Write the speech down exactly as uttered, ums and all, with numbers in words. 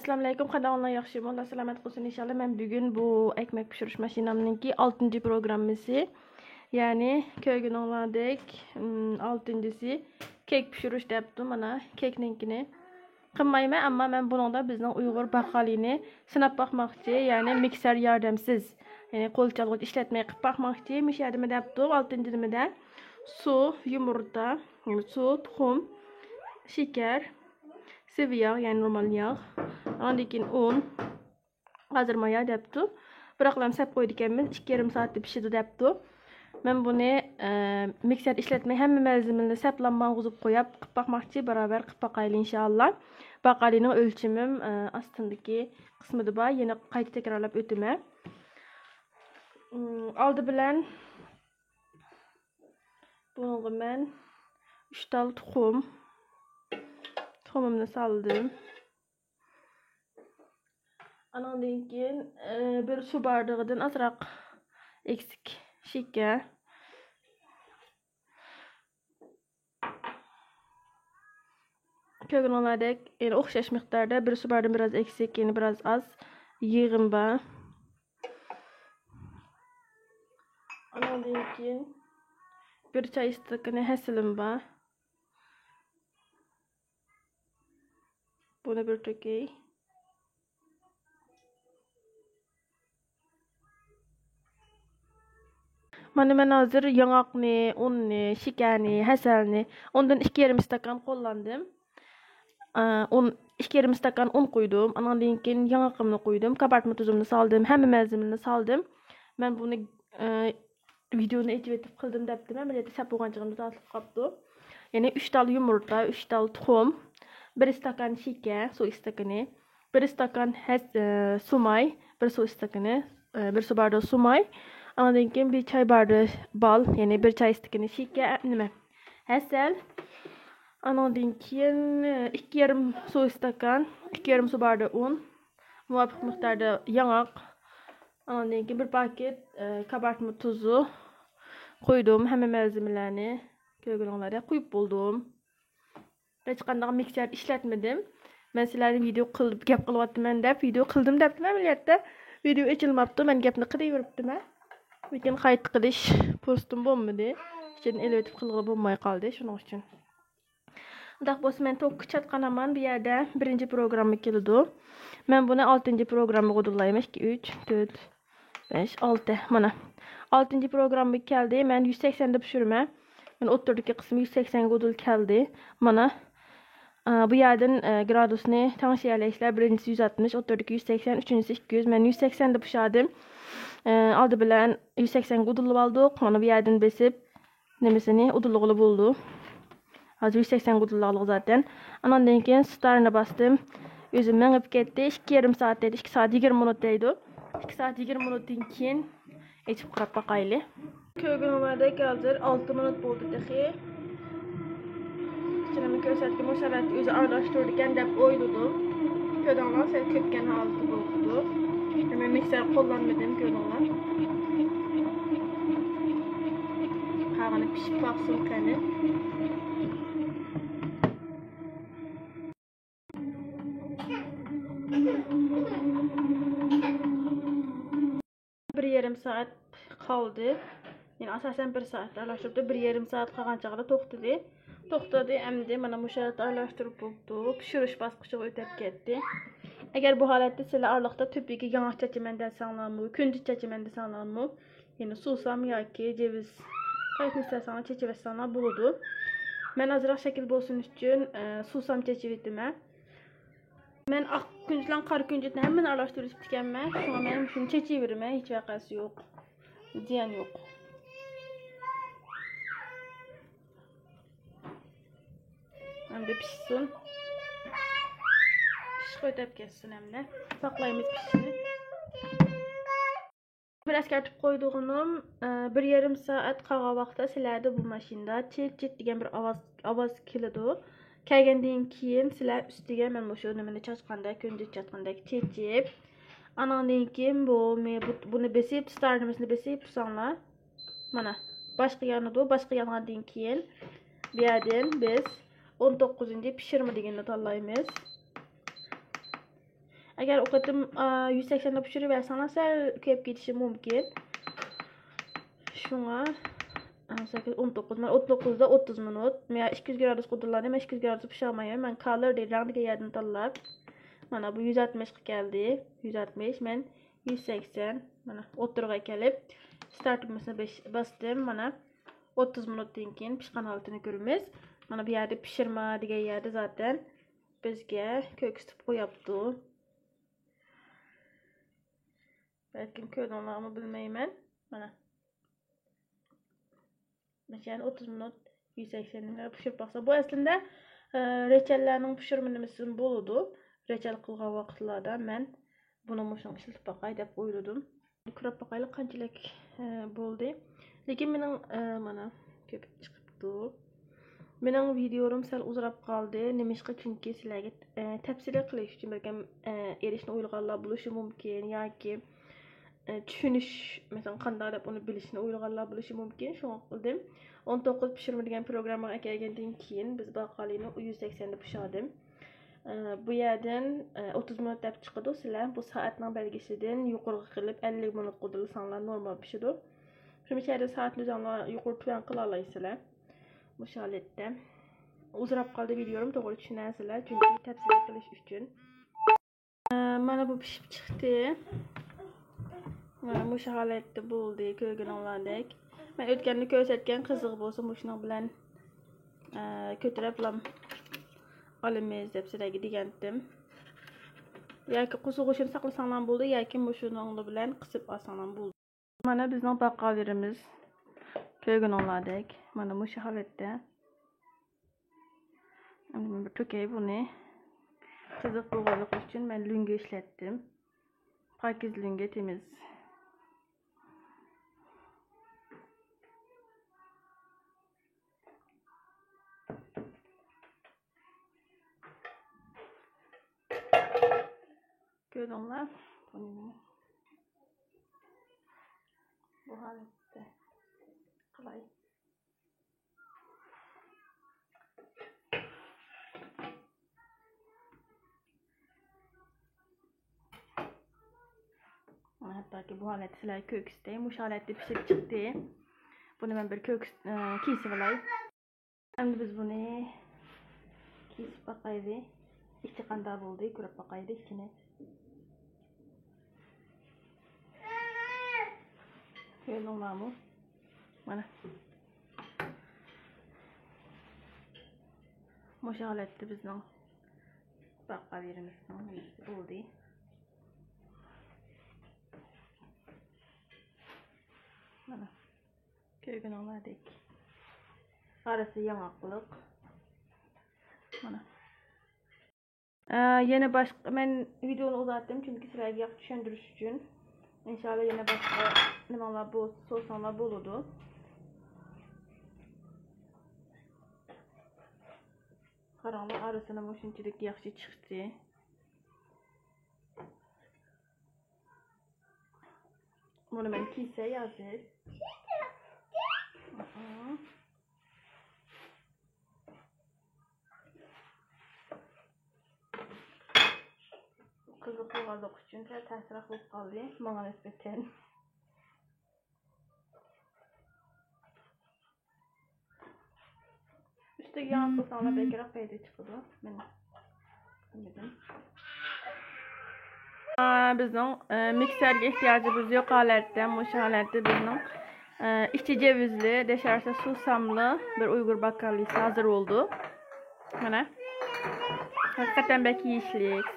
ئەسسالامۇئەلەيكۇم، قانداق ئەھۋالىڭلار، ياخشىمۇ؟ ئاللا سالامەت قىلسۇن ئىنشاللا. مەن بۈگۈن بۇ ئەكمەك پىشۇرۇش ماشىنامنىڭكى ئالتىنچى پروگراممىسى، يەنى كۆرگىنىڭلاردەك، ئىم، ئالتىنچىسى كېك پىشۇرۇش دەپتۇ. مانا كېكنىڭكىنى قىلمايمەن، ئەمما مەن بۇنىڭدا بىزنىڭ ئۇيغۇر باقالىنى سىناپ باقماقچى، يەنى مىكسەر ياردەمسىز، يەنى قول چالغۇچ ئىشلەتمەي قىلىپ باقماقچى. مۇشۇ يەردە نېمە دەپتۇ؟ ئالتىنچى نېمىدە سۇ، يۇمۇرتا، سۇ، تۇخۇم، شېكەر، سىۋىياغ، يەنى نورمال ياغ، ئاندىن كېيىن ئۇن، ھازىر مايا دەپتۇ. بىراقلام سەپ قويىدىكەنمىز، ئىككى يېرىم سائەتتە پىشىدۇ دەپتۇ. مەن بۇنى، ئە، مىكسەر ئىشلەتمەي، ھەممە مەلزىمىنى سەپلا ماڭغۇزۇپ قوياپ، قىلىپ باقماقچى، باراۋەر قىلىپ باقايلى ئىنشاللا. باقالىنىڭ ئۆلچىمىم، ئە، ئاستىندىكى قىسمىدا بار، يەنە قايتا تەكرارلاپ ئۆتىمەن. ئىم، ئالدى بىلەن بۇنىڭغا مەن ئۈچ تال تۇخۇم، تۇخۇمۇمنى سالدىم. ئانىڭدىن كېيىن، ئى، بىر سۇ بارلىقىدىن ئازراق ئېكىسلىك شېكەر. كۆرگىنىڭلاردەك، يەنە ئوخشاش مىقداردا بىر سۇ بارلىقىدىن بىراز ئېكىسلىك، يەنە بىراز ئاز يېغىم بار. ئانىڭدىن كېيىن بىر چاي ئىستاكىنى ھەسىلىم بار. بۇنى بىر تۆكەي. مانا مەن ھازىر ياڭاقنى، ئۇننى، شېكەرنى، ھەسەلنى، ئۇندىن ئىككى يېرىم ئىستاكان قوللاندىم. ئە، ئۇن، ئىككى يېرىم ئىستاكان ئۇن قۇيدۇم. ئانىڭدىن كېيىن ياڭاقىمنى قۇيدۇم. كابارتما تۇزۇمنى سالدىم. ھەممە مەلزىمىنى سالدىم. مەن بۇنى، ئە، ۋىدېونى ئېچىۋېتىپ قىلدىم دەپتىمەن، ئەمەلىيەتتە سەپ بولغان چېغىمدا تارتىلىپ قاپتۇ. يەنى ئۈچ تال يۇمۇرتا، ئۈچ تال تۇخۇم، بىر ئىستاكان شېكەر، سۇ ئىستاكىنى، بىر ئىستاكان ھەس-، ئە، سۇماي، بىر سۇ ئىستاكىنى، ئە، بىر سۇ باردا سۇماي، ئاندىن كېيىن بىر چاي باردا بال، يەنى بىر چاي ئىستاكىنى شېكەر، ئە، نېمە، ھەسەل، ئانىڭدىن كېيىن، ئە، ئىككى يېرىم سۇ ئىستاكان، ئىككى يېرىم سۇ باردا ئۇن، مۇۋاپىق مىقداردا ياڭاق، ئاندىن كېيىن بىر پاكېت، ئە، كابارتما تۇزى قۇيدۇم. ھەممە مەلزىمىلەرنى كۆرگىنىڭلاردەك قۇيۇپ بولدۇم. ھېچقانداق مىكسېر ئىشلەتمىدىم. مەن سىلەرنى ۋىدېو قىلىپ گەپ قىلىۋاتىمەن دەپ، ۋىدېو قىلدىم دەپتىمەن، ئەمەلىيەتتە ۋىدېو ئېچىلماپتۇ. مەن گەپنى قىلىۋېرىپتىمەن. لېكىن قايتا قىلىش پۇرسىتىم بولمىدى. ئىچىدىن ئېلىۋېتىپ قىلغىلى بولماي قالدى، شۇنىڭ ئۈچۈن. ئۇنداق بولسا مەن توكقا چاتقان ھامان بۇ يەردە بىرىنچى پروگرامما كېلىدۇ. مەن بۇنى ئالتىنچى پروگراممىغا ئۇدۇللايمەن. ئىككى، ئۈچ، تۆت، بەش، ئالتە. مانا. ئالتىنچى پروگرامما كەلدى. مەن يۈز سەكسەندە پىشۇرىمەن. مانا ئوتتۇرىدىكى قىسمى يۈز سەكسەنگە ئۇدۇل كەلدى. مانا. ئا، بۇ يەردىن، ئە، گرادۇسنى تەڭشىيەلەيسىلەر. بىرىنچىسى يۈز ئاتمىش، ئوتتۇرىدىكى يۈز سەكسەن، ئۈچىنچىسى ئىككى يۈز. مەن يۈز سەكسەندە پىشاردىم. ئە، ئالدى بىلەن يۈز سەكسەنگە ئۇدۇللىۋالدۇق. مانا بۇ يەردىن بېسىپ، نېمىسىنى ئۇدۇللىغىلى بولىدۇ. ھازىر يۈز سەكسەنگە ئۇدۇللىغانلىقى زاتەن. ئاناندىن كېيىن ستارنى باستىم. ئۆزى مېڭىپ كەتتى. ئىككى يېرىم سائەت دەيدۇ. ئىككى سائەت يىگىرمە مىنۇت دەيدۇ. ئىككى سائەت يىگىرمە مىنۇتتىن كېيىن ئېچىپ قاراپ باقايلى. كۆرگىنىڭلاردەك ھازىر ئالتە مىنۇت بولدى تېخى. ئىچىنى كۆرسەتكىنىمۇ شارائىت ئۆزى ئارىلاشتۇرىدىكەن دەپ ئويلىدىم. كۆردۈڭلار، سەل كۆپكەن ھالىتى بولۇپتۇ. مەن مىكسېر قوللانمىدىم، كۆردۈڭلار. قالغىنى پىشىپ باقسۇن قېنى. بىر يېرىم سائەت قالدى. يەنى ئاساسەن بىر سائەت ئارىلاشتۇرۇپتۇ. بىر يېرىم سائەت قالغان چاغدا توختىدى. توختىدى، ئەمدى مانا مۇشۇ يەردە ئارىلاشتۇرۇپ بوپتۇ. پىشۇرۇش باسقۇچىغا ئۆتۈپ كەتتى. ئەگەر بۇ ھالەتتە سىلەر ئارىلىقتا تۆپىگە ياڭاق چاچىمەن دېسەڭلارمۇ، كۈندۈز چاچىمەن دېسەڭلارمۇ، يەنى سۇسام ياكى جېۋىز قايسىنى ئىستەسەڭلار چېچىۋەتسەڭلار بولىدۇ. مەن ئازراق شەكىل بولسۇن ئۈچۈن، ئە، سۇسام چېچىۋېتىمەن. مەن ئاق كۈنجۈتلەرنى، قارا كۈنجۈتنى ھەممىنى ئارىلاشتۇرۇپ ئىكەنمەن. شۇڭا مەن شۇنى چېچىۋېرىمەن، ھېچ ۋەقەسى يوق. زىيان يوق. ئەمدى پىشسۇن. پىشىشقا ئۆتۈپ كەتسۇن ئەمدى. ساقلايمىز پىشىشىنى. بىر ئەسكەرتىپ قويىدىغىنىم، ئە، بىر يېرىم سائەت قالغان ۋاقىتتا سىلەردە بۇ ماشىنىدا چىت چىت دېگەن بىر ئاۋاز، ئاۋاز كېلىدۇ. كەلگەندىن كېيىن سىلەر ئۈستىگە مەن مۇشۇ نېمىنى چاچقاندەك، كۆنجۈت چاچقاندەك چېچىپ، ئاناندىن كېيىن بۇ، مې-، بۇ، بۇنى بېسىپ، ستار نېمىسىنى بېسىپ تۇرساڭلار، مانا، باشقا يانىدۇ. باشقا يانغاندىن كېيىن بۇ يەردىن بىز ئون توققۇزىنچى پىشۇرما دېگىنىنى تاللايمىز. ئەگەر ئۇ قېتىم، ئا، يۈز سەكسەندە پىشۇرۇۋەرسەڭلار، سەل كۆپ كېتىشى مۇمكىن. شۇڭا، ئا، سەككىز، ئون توققۇز، مەن ئون توققۇزدا ئوتتۇز مىنۇت، مەن ئىككى يۈز گرادۇسقا ئۇدۇللاندىم، مەن ئىككى يۈز گرادۇستا پىشۇرالمايمەن. مەن كالور دەيدۇ، رەڭ دېگەن يەردىن تاللاپ، مانا بۇ يۈز ئاتمىشقا كەلدى، يۈز ئاتمىش، مەن يۈز سەكسەن، مانا ئوتتۇرىغا كېلىپ، ستارت تۈگمىسىنى بېش-، باستىم، مانا. ئوتتۇز مىنۇتتىن كېيىن پىشقان ھالىتىنى كۆرىمىز. مانا بۇ يەردە پىشۇرما دېگەن يەردە زاتەن بىزگە كۆرسىتىپ قوياپتۇ. بەلكىم كۆردۈڭلارمۇ بىلمەيمەن. مانا. مەسىلەن، ئوتتۇز مىنۇت يۈز سەكسەن نېمىلەر پىشۇرۇپ باقسا. بۇ ئەسلىدە، ئە، رېچەللەرنىڭ پىشۇرما نېمىسىمۇ بولىدۇ. رېچەل قىلغان ۋاقىتلاردا مەن بۇنى مۇشۇنىڭغا ئىشلىتىپ باقاي دەپ ئويلىدىم. كۆرۈپ باقايلى قانچىلىك، ئە، بولدى. لېكىن مېنىڭ، ئە، مانا كۆپۈپ چىقىپتۇ. مېنىڭ ۋىدىيولىرىم سەل ئۇزىراپ قالدى. نېمىشقا؟ چۈنكى سىلەرگە، ئە، تەپسىلىي قىلىش ئۈچۈن بەلكىم، ئە، ئېرىشىشنى ئويلىغانلار بولۇشى مۇمكىن ياكى، ئە، چۈشىنىش، مەسىلەن، قانداق دەپ ئۇنى بىلىشنى ئويلىغانلار بولۇشى مۇمكىن. شۇڭا قىلدىم. ئون توققۇز پىشۇرما دېگەن پروگراممىغا ئەكەلگەندىن كېيىن بىز باققانلىرىنى يۈز سەكسەندە پىشۇردۇم. ئە، بۇ يەردىن، ئە، ئوتتۇز مىنۇت دەپ چىقىدۇ. سىلەر بۇ سائەتنىڭ بەلگىسىدىن يۇقىرىغا قىلىپ ئەللىك مىنۇتقا ئۇدۇللىساڭلار نورمال پىشىدۇ. شۇ يەردە سائەتنى ئۆزۈڭلار يۇقىرى تۆۋەن قىلالايسىلەر. مۇشۇ ھالەتتە. ئۇزىراپ قالدى ۋىدىيولىرىم، توغرا چۈشىنەرسىلەر، چۈنكى تەپسىلىي قىلىش ئۈچۈن. ئە، مانا بۇ پىشىپ چىقتى. مانا مۇشۇ ھالەتتە بولدى، كۆرگىنىڭلاردەك. مەن ئۆتكەندە كۆرسەتكەن قىزىق بولسا مۇشۇنىڭ بىلەن، ئە، كۆتۈرۈپلا ئالىمىز دەپ سىلەرگە دېگەنتىم. ياكى قوزغىغۇچىنى ساقلىساڭلار بولدى، ياكى مۇشۇنىڭ بىلەن قىسىپ ئالساڭلار بولدى. مانا بىزنىڭ باققانلىرىمىز كۆرگىنىڭلاردەك، مانا مۇشۇ ھالەتتە. ئەمدى مەن بىر تۆكەي بۇنى. قىزىق بولغانلىقى ئۈچۈن مەن لۆڭگە ئىشلەتتىم. پاكىز لۆڭگە، تېمىز. كۆردۈڭلار؟ بۇنى مانا بۇ ھالەتتە قىلاي. مانا ھەتتاكى بۇ ھالەتتە سىلەرگە كۆرسىتەي. مۇشۇ ھالەتتە پىشىپ چىقتى. بۇنى مەن بىر كۆرس-، ئە، كېسىۋالاي. ئەمدى بىز بۇنى كېسىپ باقايلى. ئىچى قانداق بولدى، كۆرۈپ باقايلى ئىچىنى. كۆردۈڭلارمۇ؟ مانا. مۇشۇ ھالەتتە بىزنىڭ باققان يېرىمىزنىڭ نېمىسى بولدى. مانا. كۆرگىنىڭلاردەك. ئارىسى ياڭاقلىق. مانا. ئە، يەنە باشقا، مەن ۋىدىيونى ئۇزارتتىم، چۈنكى سىلەرگە ياخشى چۈشەندۈرۈش ئۈچۈن. ئىنشاللا يەنە باشقا نېمەڭلار بولسا سورىساڭلار بولىدۇ. قاراڭلار، ئارىسىنىمۇ شۇنچىلىك ياخشى چىقتى. بۇنى مەن كىيسەي ھازىر. قىزىق بولغانلىقى ئۈچۈن سەل تەسرەك بولۇپ قالدى ماڭا نىسبەتەن. ئۈستىگە ياغ قىلساڭلار بەكرەك پەيدا چىقىدۇ. مەن قىلمىدىم. ئا، بىزنىڭ، ئە، مىكسەرگە ئېھتىياجىمىز يوق ھالەتتە، مۇشۇ ھالەتتە بىزنىڭ، ئە، ئىچى جەۋىزلى، دەشەرسە سۇساملى بىر ئۇيغۇر باكالىسى ھازىر بولدى. مانا. ھەقىقەتەن بەك يېيىشلىك.